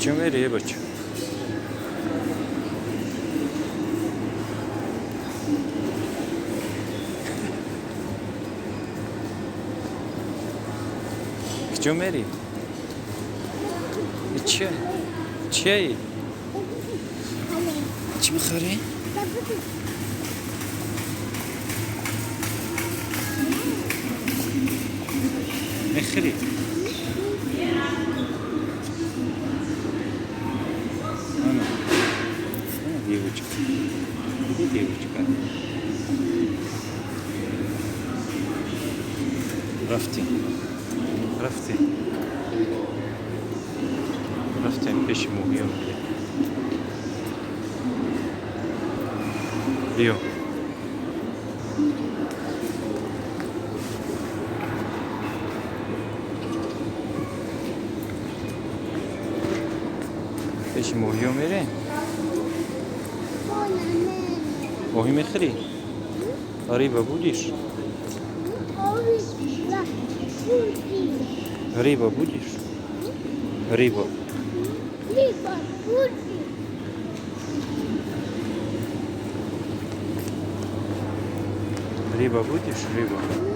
Куҷо мери, э бача? Куҷо мери? Чия? Чияи? Чӣ мехарӣ? Мехарӣ? Ана. Ана девочка. Где девочка? Рафтем. Рафтем. Рафтем пеши моҳиё мегирем. Биё. Пеши моҳиё мерем? Моҳӣ мехӯрӣ? Рыба будешь? Рыба будешь? Рыба. Рыба будешь? Рыба будешь? Рыба.